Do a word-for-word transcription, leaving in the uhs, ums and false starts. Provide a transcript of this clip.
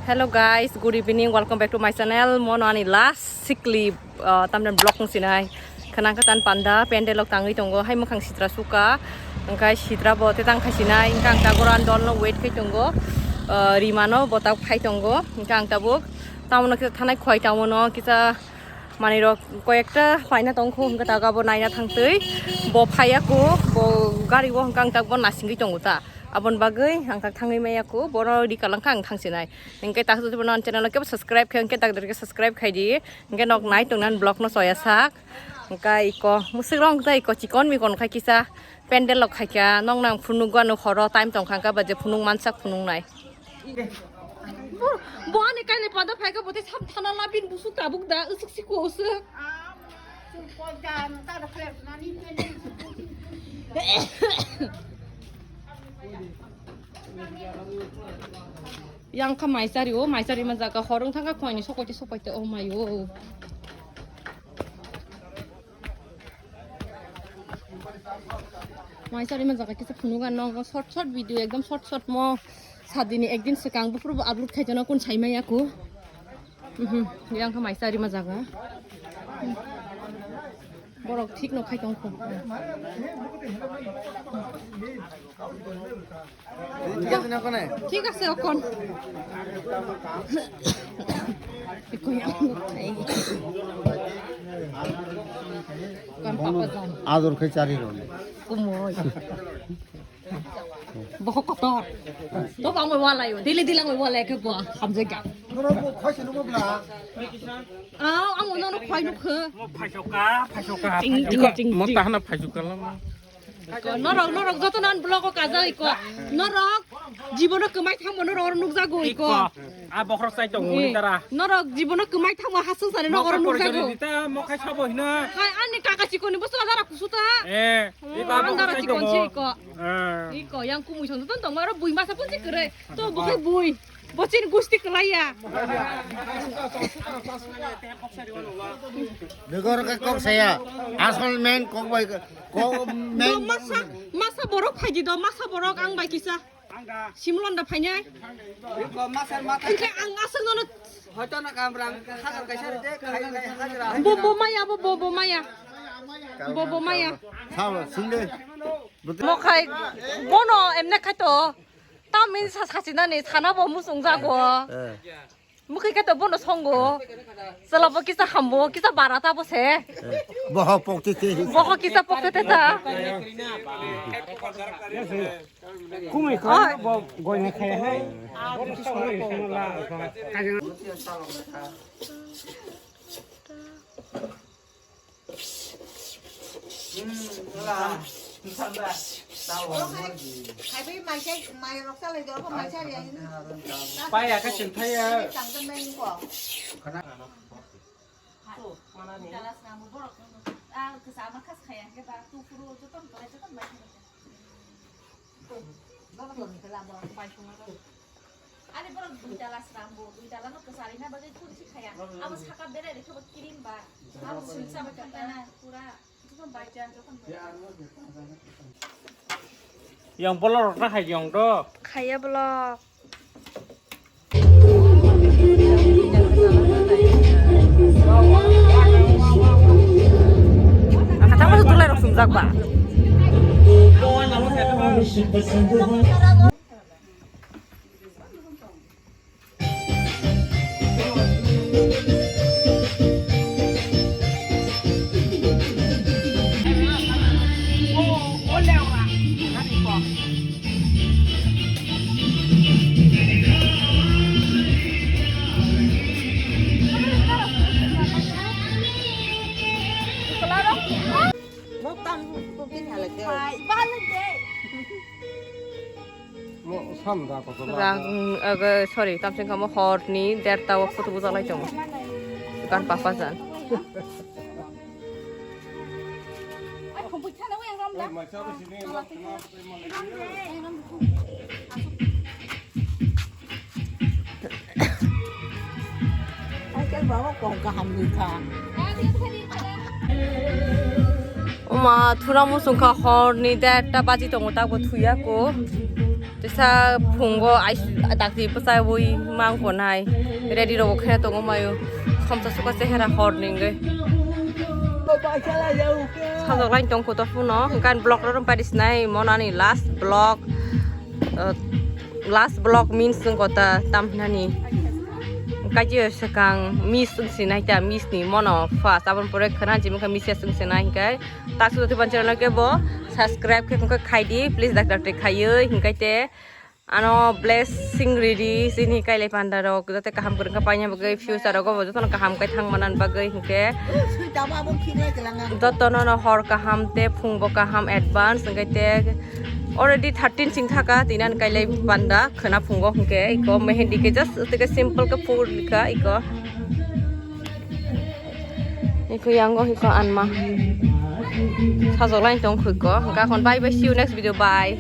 Hello guys, good evening, welcome back to my channel. Mono ani last sikli, uh, tamni vlog wng sinai. Khanang katan panda, pandal lok tangwi tongo, hai mwkhang sitra suka. Hwnkhe sitra bo te tang khai sinai, hwnkhe ang ta goran dol no wait khai tongo. Uh, Rima no bo ta khai tongo, hwnkhe ang tabuk. Tamono kisa thanai khwai tamono kisa manwi rok koyekta paina tongkho, hwnkhe ta abo naina thangtwi. Bo phaiya ko, bo gari o hwnkhe ang tabuk nasingwi tongo ta. Aboni bagwi ang tak thangwi maya ko, boro rika langkha ang thangsinai. Hwnkhe tak jodi bono channel o kebo subscribe khe, hwnkhe tak dori khe subscribe khai di. Hwnkhe nok nai tongnan vlog no soya sak. Hwnkhe iko musik rong ta iko chikon mikon khai kisa pandal lok khai kha. Nok nang phunuk gano horo time tong kha, hwnkhe ba je phunuk mansak phunuk nai. Bo, bo ani kainwi panda phaikha, bo tei sab thana labin busuk tabuk da, usuk siko usuk. Yang kha maisari o, maisari ma jaga horong thangkha, khoini sokoite sokoite o maio. Maisari ma jaga kisa phunukha nong short short video, ekdom short short mo sadini ekdin swkang buphuru bo upload khaijana kun saimaya ko. Mhm, yang kha maisari ma jaga. Borok thik no khai tong kho. ঠিক আছে, অকণ। Kon papa jan. আদর খাই চারি রঙে। Kumoi. Boho kotor. To bang mai walai. Dili dilang mai walai ke gua. Hamjai ga. Norok bo khoi se nungok la. Ah, ang nono khoi nuk khe. Mo phaisoka, phaisoka. Ting, ting, ting, ting. Mo tahana phaisoka lama. Iko, norok, norok joto nan vlog o kajak iko. Norok jibono kwmai thangmo norok oro nukjago iko. Iko. A bokhorok chai tongo ni tara. Norok jibono kwmai thangmo hasung sani norok oro nukjago. Dita mo khai sabo hino. Hai ani kaka chikoni boso dara kusuta. Eh, iko a bokhorok chai tongo. Dara chikon si iko. Eh. Iko yang kumui song ton tong oro bui masa pun si kere. To bukai bui. Bochin gusti kelaya. Begor ke kok saya. Asal main kok bai kok main. Masa, masa borok phaidi do, masa borok ang bai kisa. Simulon da phainai. Hingke ang asal nono. Hoito na kamrang hajar kaisa rite, khai khai hajar. Bo, bo maya, bo, bo, bo maya. Bo, bo maya. Sao, sinde. Mokhai bono emne khai to. Tamni sa sachinani sana bo musung jago. Eh. Mukhi khe to bono songo. Chala bo kisa hambo, kisa bara ta bo se. Eh. Boho pokti te. Boho kisa pokti te ta. Kumui ko bo goi ne khai hai. Paya ka chwng thaya. Tangkhe mai ko. Dala swnambo borok no, ah, kwchama khas khaya hwnkhe ba, tufru joto ni belai joto ni bai kheno. Ani borok dui dala swnambo, dui dala no kwcharwi na bagwi thun si khaya. Abo saka berai rikhe bo kirim ba, abo swngsa bai tongkha na pura, joto bai chan, joto bai chan. Yang bolong rok na hai yang do. Khaya bolong. Ang khatang masa tulai rok sumjak ba. Mo sam da ko so. Rang, aga, sorry, tamsing kamo horni derta o photo bujalai tongo. Kan papa jan. Oma, thura musung kha horni derta baji tongo, ta bo thuya ko. Sa phungo ais dakti bwchaiwi mangkho nai. Ready rok khe tongo mayo. Somsa suka chehera hor ningwi. Sajok lain tong kho to phuno. Kan vlog ro pai sinai monani last vlog. Uh, last vlog means nung kota tam hinani. Kaji sekang miss wng sinai ta miss ni mono first abon pore khana jimikha miss wng sinai hinkai. Taksu doti panchara no kebo subscribe khe kongkha khaidi please dak dak khayo hinkai te. Ano blessing ridi sini kailai panda rok jate kaham kwrwngkha paina bagwi future rogo bo jotono kaham kai thang manan bagwi hinkhe. Joto no no hor kaham te phung bo kaham advance hinkhe te already thirteen sing thaka tinan kailai panda khwna phungo hinkhe iko mehendi ke just tike simple ke phur likha iko. Iko yango iko anma. Sajok lain tong khuiko. Hingkha khon bye bye, see you next video, bye.